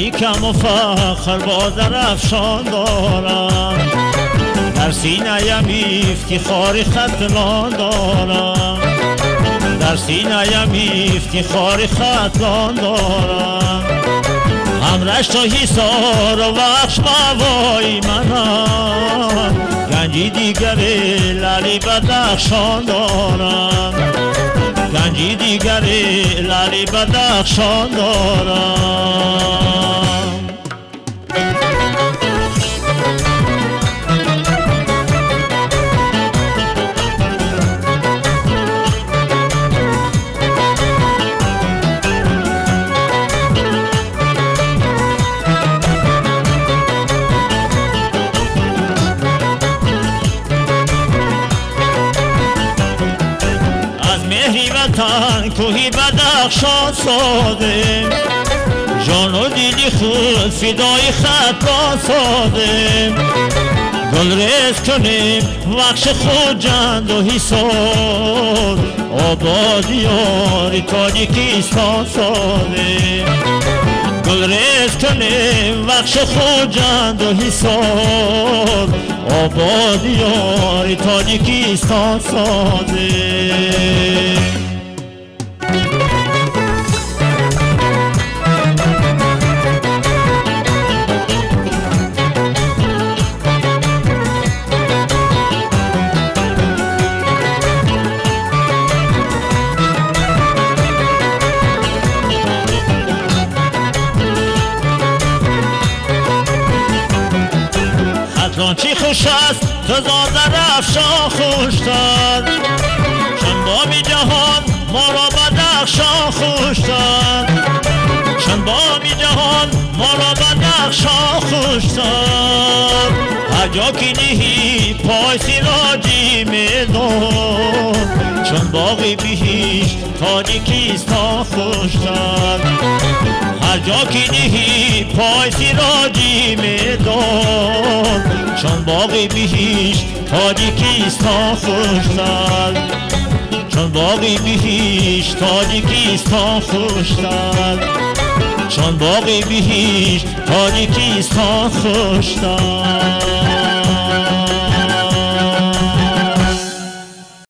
Тоҷикам ва фахр бо Зарафшон дорам, дар синаям ифтихори Хатлон дорам, дар синаям ифтихори Хатлон дорам. Ҳам Рашту Ҳисор ва Вахш мавои манам, ганҷи дигаре лали Бадахшон дорам, ганҷи дигаре лали Бадахшон дорам. Кӯҳи Бадахшон созем, ҷону дили худ фидои Хатлон созем, гулрез кунем Вахши Хуҷанду Ҳисор, ободи ёри Тоҷикистон созем, гулрез кунем Вахши Хуҷанду Ҳисор, ободи ёри Тоҷикистон созем. Хатлон чӣ хуш аст, ту зо Зарафшон хуштар, чун боми ҷаҳон моро Бадахшон хуштар, чун боми ҷаҳон моро Бадахшон хуштар. Ҳар ҷо ки ниҳӣ пой сироҷӣ медод, чун боғи биҳишт Тоҷикистон хуштар. Ҳар ҷо ки ниҳӣ пой сироҷӣ медод, чун боғи биҳишт Тоҷикистон хуштар, чун боғи биҳишт Тоҷикистон хуштар, чун боғи биҳишт Тоҷикистон хуштар.